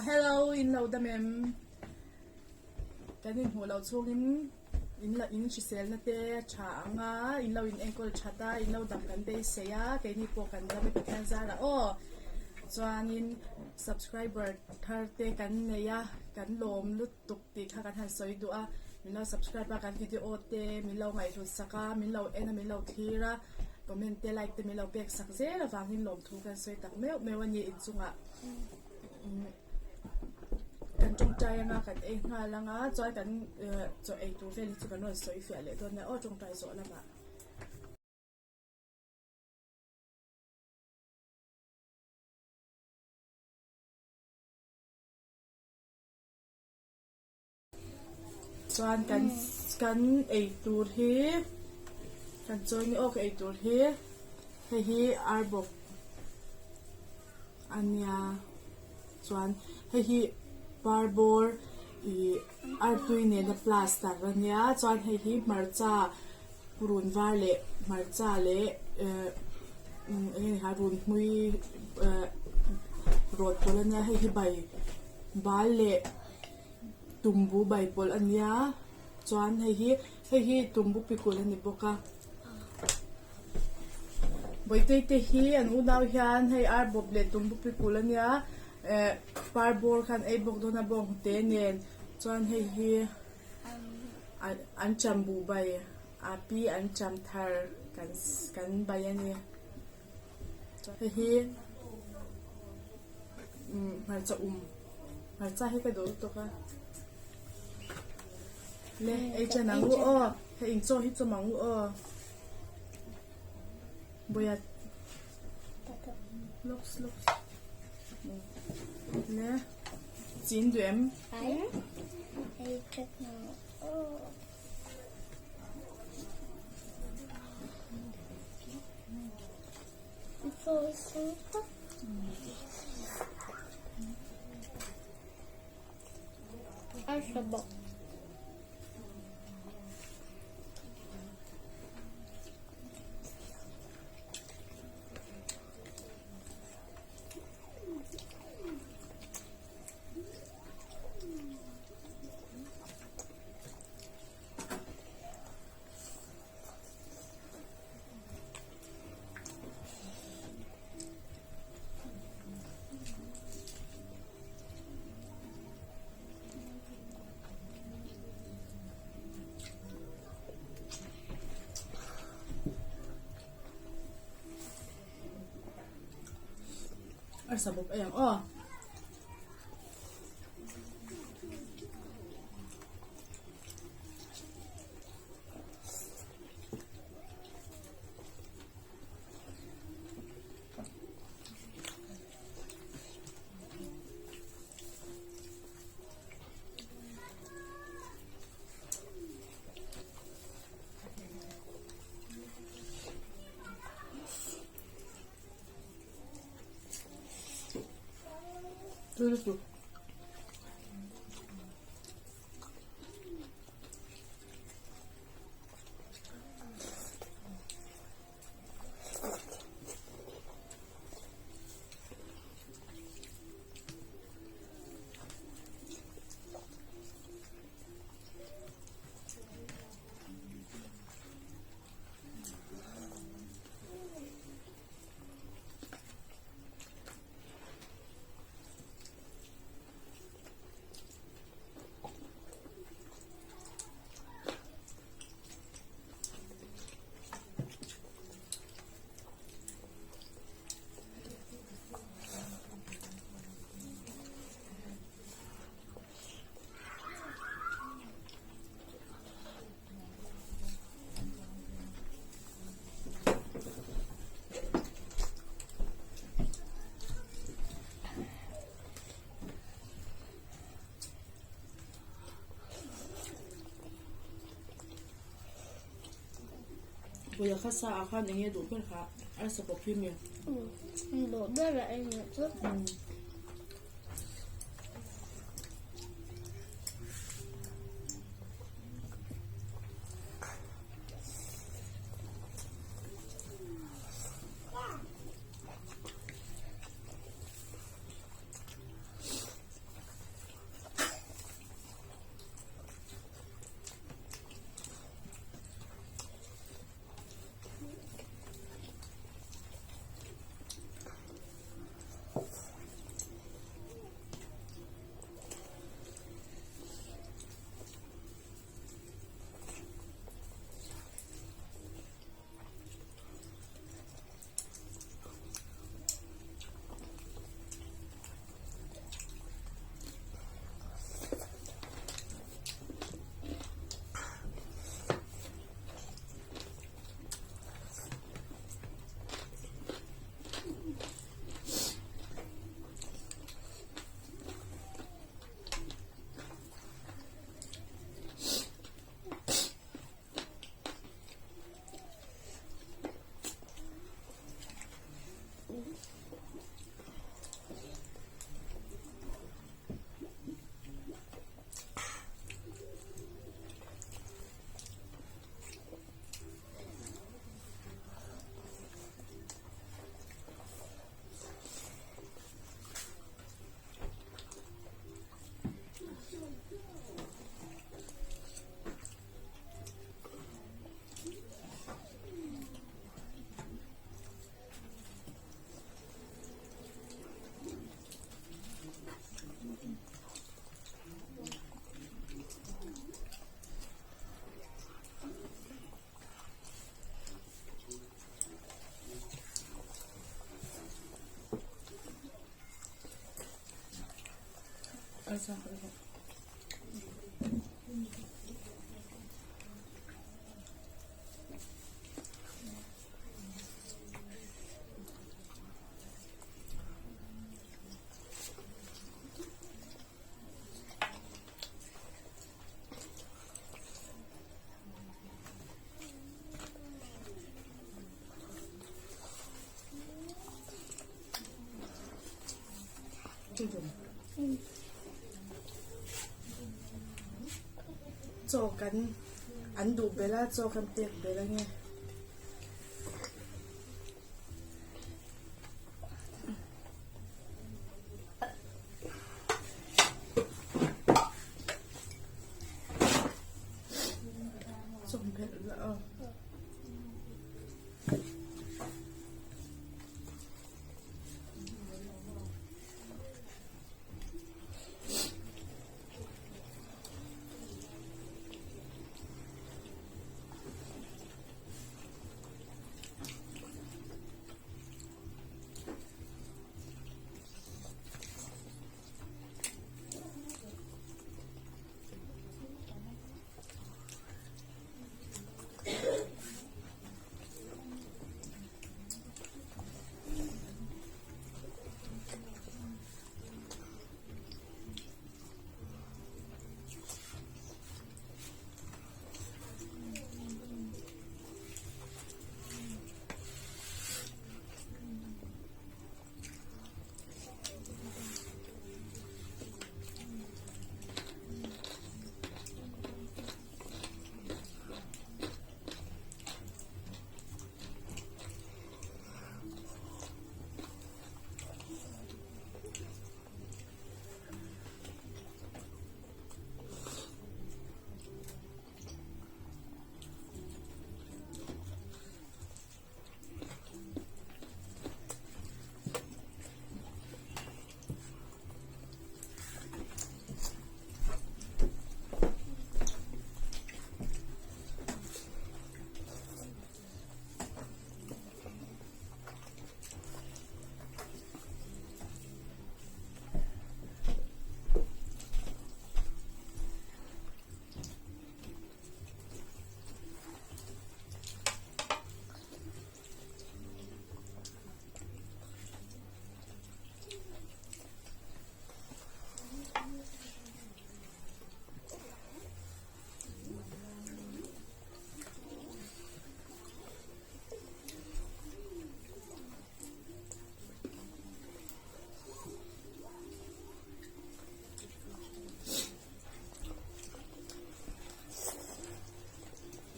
Hello in lo dam em? Kan inhmuh loh chhungin in la in hriselna te tha ang a, in lo in enkawl that a, in lo dam kan beisei a, keini pawh kan dam e Pathian zarah aw. Chuanin subscriber thar te kan nei a, kan lawm lutuk tih kha kan han sawi duh a, min lo subscribe a, kan video te min lo ngaihhlut sak a, min lo en a, min lo thlir a, comment te like te min lo pek sak zel avangin lawmthu kan sawi tak meuh meuh a ni inchungah. Kan tawngtai anga kan ei nghal anga chuan kan chaw ei tur vel hi chu kan rawn sawi fiah leh dawn nia aw tawngtai zawh lamah. Chuan kan kan ei tur hi kan chawi nge aw ka ei tur hi hei hi arbawp a nia chuan hei hi parbawr ih artui nena plaster a nia chuan hei hi hmarcha purun var leh hmarcha leh eh eng nge ni kha runhmui eh rawt pawlh a nia hei hi bai bal leh. Tumbu bai pawlh a nia chuan hei hi hei hi tumbu pikul a ni bawk a bawihte te hi an unau hian hei arbawp leh tumbu pikul a nia eh par bawr khan ei bawk dawn a bawnghnute nen chuan hei hi an chambu bai a pi an cham thar kan kan bai a ni. Hei hi hmarcha um hmarcha hi ka duh lutuk a le ei chen ang u aw hei in chaw hi chawm ang u aw bawia looks looks le chin duh em ei chen ang aw. Arsa bawk ei ang aw. Tui lutuk. Puia kha sa ah khan eng nge duh ber kha arsa pawp hi mi? Duh ber a eng nge chu. Chaw kan an duh belh a chaw kan pek belh ange.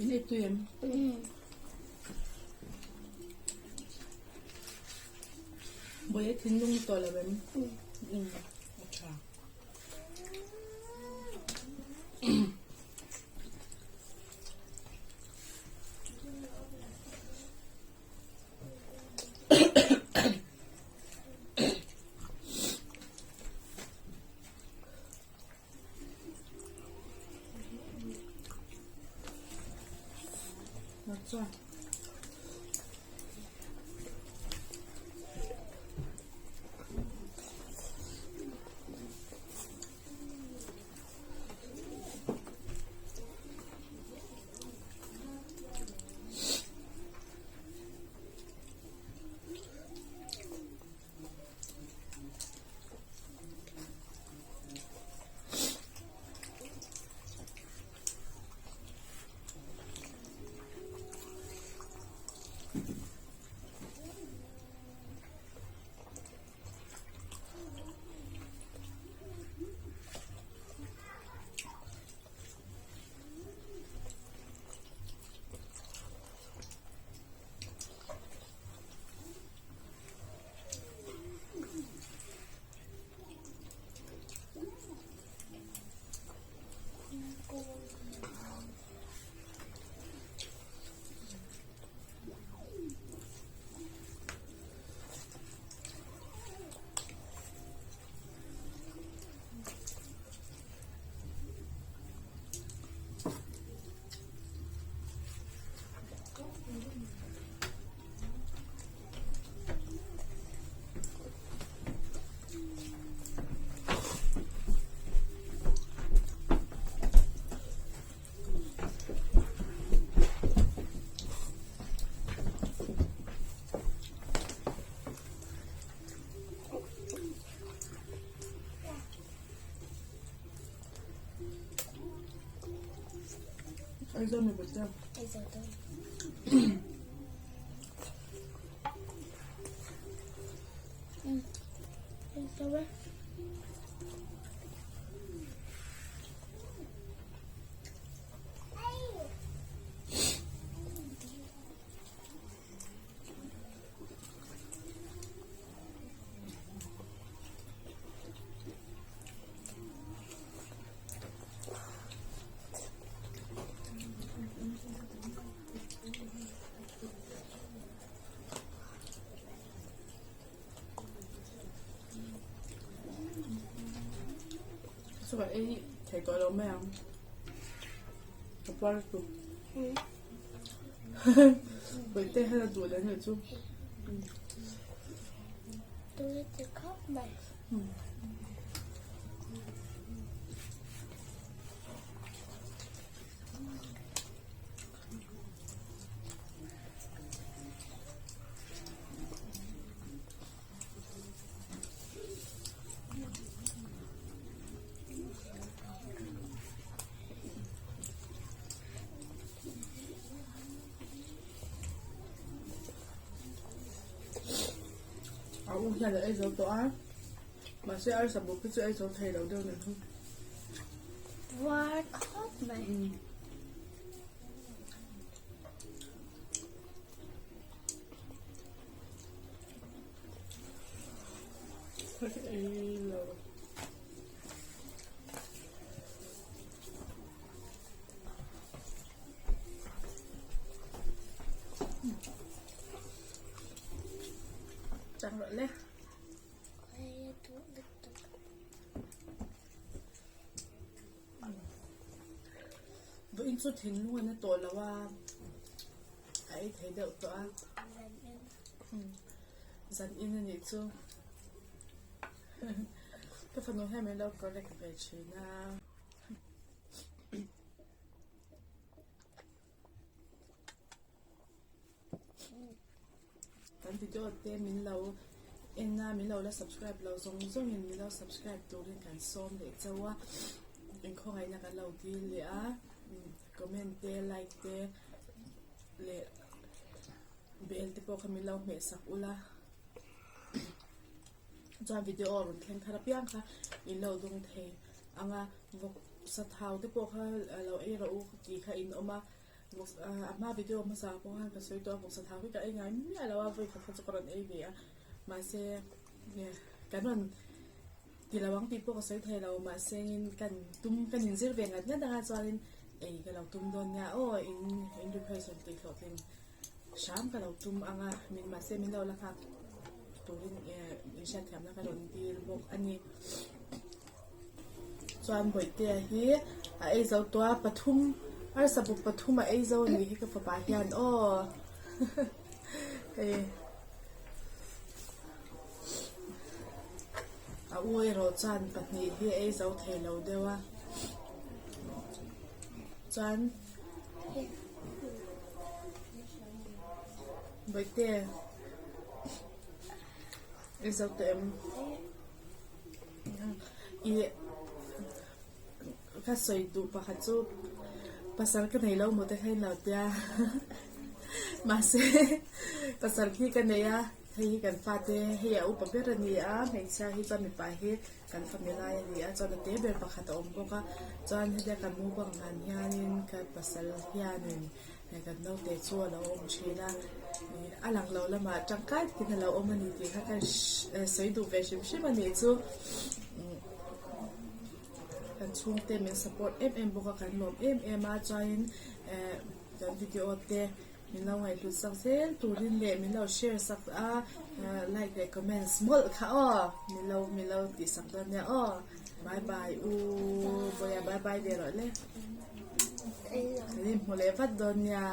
In ei tui em? Bawi a thinlung tawh lo em? A tha. Chuan. Aizawl mi bawk ta. Aizawl dawn. Aizawl e. Chuka ei thei tawh lo mai ang. Ka puar lutuk. Bawihte hian a duh leh nih chu. Tui ti khawp mai. A u hian a ei zo tawh a mahse arsa buk hi chu ei zo thei lo deuh nih chu. Var khawp mai. Ei lo. Chang rawh le. Vawiin chu thinlung a na tawh lo a, a ei thei deuh tawh a. Zan in a nih chu. Ka fanu hian min lo correct ve thin a. Kan video te min lo en a, min lo la subscribe lo zawng zawng in min lo subscribe turin kan sawm leh chauh a, inkhawngaihna kan lo dil leh a, comment te like te leh bell te pawh kha min lo hmeh sak ula chuan video rawn thleng thar apiang kha in lo dawng thei ang a, vawk sathau te pawh kha lo ei rawh u tih kha in awm a. A hma video hmasa pawh khan ka sawi tawh a, vawksa thau hi ka ei ngai miah lo a, vawi khat kha chu ka rawn ei ve a, mahse kan rawn ti lo ang tih pawh ka sawi thei lo, mahse in kan tum kan inzir ve ngat ngat anga chuanin ei ka lo tum dawn nia aw in in request rawn tih hlawhtling hram ka lo tum ang a, min mahse min lo la nghak turin inhriatthiamna ka rawn dil bawk a ni. Chuan Bawihtea hi a ei zo tawh a, pathum arsa buk pathum a ei zo a nih hi ka fapa hian aw hei a u erawh chuan pahnih hi a ei zo thei lo deuh a chuan Bawihte ei zo tawh em? Ih ka sawi duh pakhat chu pasal ka nei lo maw te kha in lo tia mahse pasal khi ka nei a hei hi kan fate hei a upa ber a ni a hmeichhia hi chuan mipa hi kan fami lai a ni a chuan a te ber pakhat a awm bawk a chuan hetia kan mukbang dan hianin ka pasal hianin Hei kan naute chu a lo awm thin a, a lang lo lamah tangkai takin a lo awm a ni tih kha ka sawi duh ve hrim hrim a nih chu. Kan chhungte min support em em bawk a, kan lawm em em a, chuanin kan video te min lo ngaihhlut sak zel turin leh min lo share sak a, like leh comments mawlh kha aw, min lo min lo tih sak dawn nia aw. Bye bye u Bawiha bye bye ve rawh le. Kan inhmu leh vat dawn nia.